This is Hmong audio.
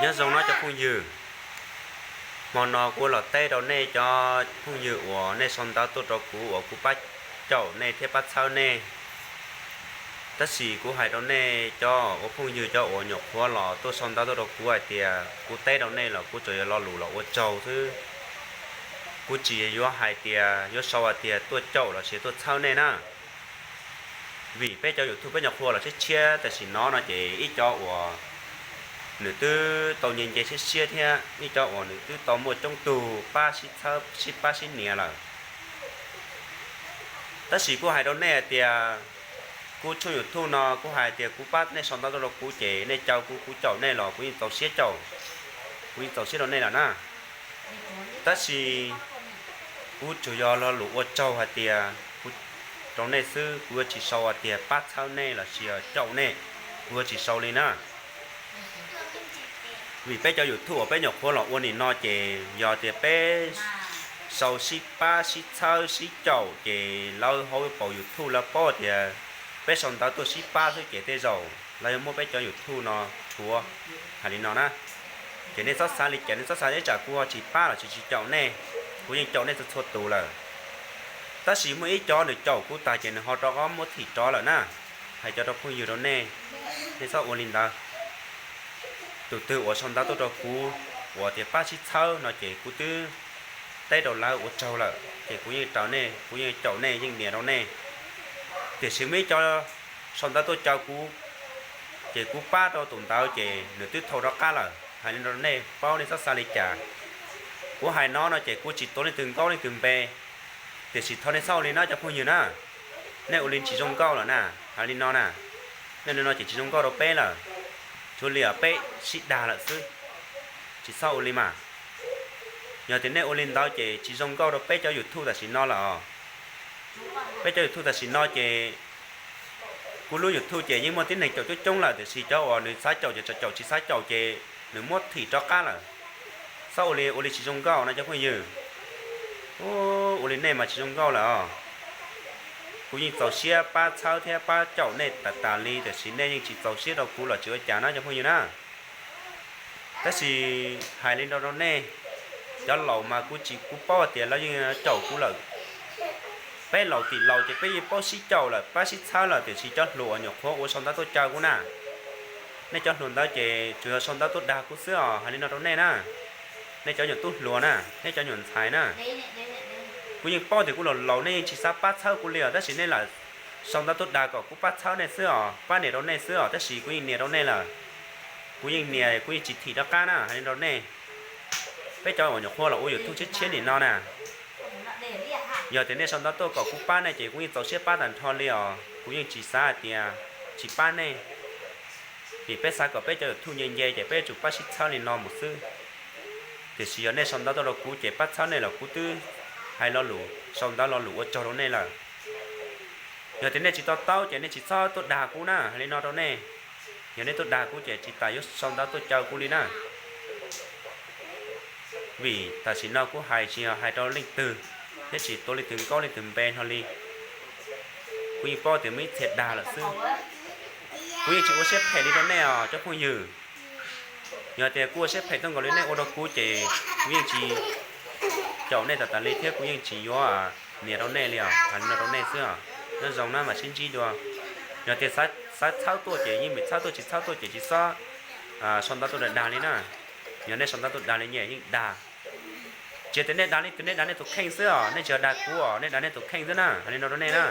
Nyob zoo no cov phooj ywg, hmo no kuv los teb rau nej cov phooj ywg uas nej sau ntawv tuaj rau kuv uas kuv pab caum nej thiab pab txhawb nej. Tab sis kuv hais rau nej cov ua phooj ywg cov uas nyuam qhuav los tuaj sau ntawv tuaj rau kuv hais tias kuv teb rau nej los kuv tsuas yog lo lus los ua tsaug xwb. Kuv tsis yuav hais tias yuav sau hais tias tuaj caum los sis tuaj txhawb nej na. Vim peb cov YouTube peb nyuam qhuav los tshiab tshiab tam sim no no ces ib cov uas nws twb tau nce nce siab siab thiab ib cov uas nws twb tau muaj coob tug pab sib txhawb sib pab sib nias lawm. Tab sis kuv hais rau nej hais tias kuv tshooj YouTube no kuv hais tias kuv pab nej sau ntawv tuaj rau kuv ces nej caw kuv, kuv caum nej los kuv yeej txaus siab caum, kuv yeej txaus siab rau nej lawm na. Tab sis kuv tsuas yog lo lus ua tsaug hais tias kuv rau nej xwb, kuv yuav tsis sau hais tias pab txhawb nej los sis caum nej, kuv yuav tsis sau li na. Vim peb cov YouTube uas peb nyuam qhuav los ua nim no ces yog tias peb sau sib pab sib txhawb sib caum ces lawv hauv paus YouTube lawv paub tias peb sau ntawv tuaj sib pab xwb ces tej zaum lawv yuav muab peb cov YouTube no rhuav. Hais li no na, ces nej txhob xav li cas, nej txhob xav ib tsam kuv tsis pab los tsis tsis caum nej, kuv yeej caum nej txhua txhua tus lawm. Tab sis muaj ib cov nws caum kuv tag ces nws ho rov qab muab thim rov lawm na. Hais cov rau phooj ywg rau nej, nej txhob ua li ntawd. Tus twg uas sau ntawv tuaj rau kuv uas tias pab sib txhawb no ces kuv twb teb rau lawv ua tsaug lawm ces kuv yeej raws nej, kuv yeej caum nej, yeej nias rau nej. Tiam sis muaj ib cov sau ntawv tuaj caw kuv ces kuv pab rau tus ntawd ces nws twb thau rov qab lawm. Hais li no rau nej paub, nej txhob xav li cas. Kuv hais no no ces kuv tsis tuav leej twg nkauj leej twg npe, tiam sis thov nej txhob ua li no cov phooj ywg na. Nej ua li tsis zoo nkauj lawm na. Hais li no na, nej ua li no ces tsis zoo nkauj rau peb lawm. Tsuav li peb sib dag lawm xwb, tsis txhob ua li mas. Yog tias nej ua li ntawd ces tsis zoo nkauj rau peb cov YouTube tam sim no lawm os. Peb cov YouTube tam sim no ces kuv lub YouTube ces yeej muaj tib neeg caum coob coob lawm tiam sis cov uas nws xav caum ces tseem caum, tsis xav caum ces nws muab thim rov qab lawm. Txhob ua li, ua li tsis zoo nkauj no cov phooj ywg. Ua li nej mas tsis zoo nkauj lawm os. Kuv yeej txaus siab pab txhawb thiab pab caum nej tas tas li tiam sis nej yeej tsis txaus siab rau kuv los tsis ua cas na cov phooj ywg na. Tab sis hais li no rau nej, cov laus mas kuv tsis, kuv paub tias lawv yeej caum kuv lawm. Peb laus tim laus ces peb yeej paub sib caum lawm, pab sib txhawb lawm tiam sis cov hluas uas nyuam qhuav ua sau ntawv tuaj caw kuv na, nej cov hluas ntawd ces tsuas yog sau ntawv tuaj dag kuv xwb os. Hais li no rau nej na, nej cov nyuam tub hluas na, nej cov nyuam ntxhais na, kuv yeej paub tias kuv laus laus nej yeej tsis xav pab txhawb kuv li os, tab sis nej lam sau ntawv tuaj dag kom kuv pab txhawb nej xwb os, pab nias rau nej xwb os, tab sis kuv yeej nias rau nej lawm. Kuv yeej nias, kuv yeej tsis thim rov qab na. Hais li rau nej, peb cov uas nyuam qhuav los ua YouTube tshiab tshiab nim no na, yog tias nej sau ntawv tuaj kom kuv pab nej ces kuv yeej txaus siab pab tag nrho li os, kuv yeej tsis xav hais tias tsis pab nej. Vim peb xav kom peb cov YouTube nce nce ces peb yuav tsum pab sib txhawb li no mus xwb. Tiam sis yog nej sau ntawv tuaj rau kuv ces pab txhawb nej los kuv twb hais lo lus, sau ntawv lo lus ua tsaug rau nej lawm. Yog tias nej tsis to taub ces nej tsis txhob tuaj dag kuv na. Hais li no rau nej, yog nej tuaj dag kuv ces tsis tas yuav sau ntawv tuaj caw kuv li na. Vim tam sim no kuv hais tsis yog hais rau leej twg, thiab tsis tuav leej twg nkauj leej twg npe hlo li. Kuv yeej paub tias muaj ib txhia dag lawm xwb. Kuv yeej tsis ua siab phem li rau nej os cov phooj ywg. Yog tias kuv ua siab phem tuaj nkaus li nej ua rau kuv ces kuv yeej tsis caum nej tas tas li thiab kuv yeej tsis yuav nias rau nej li os. Hais li no rau nej xwb os. Nyob zoo na mam sib ntsib dua. Yog tias xav txhawb tuaj ces yeej meem txhawb tuaj, tsis txhawb tuaj ces tsis txhob sau ntawv tuaj dag li na. Yog nej sau ntawv tuaj dag li nyias yeej dag. Tsis tias nej dag leej twg, nej dag nej tus kheej xwb os, nej tsis yog dag kuv os, nej dag nej tus kheej xwb na. Hais li no rau nej na.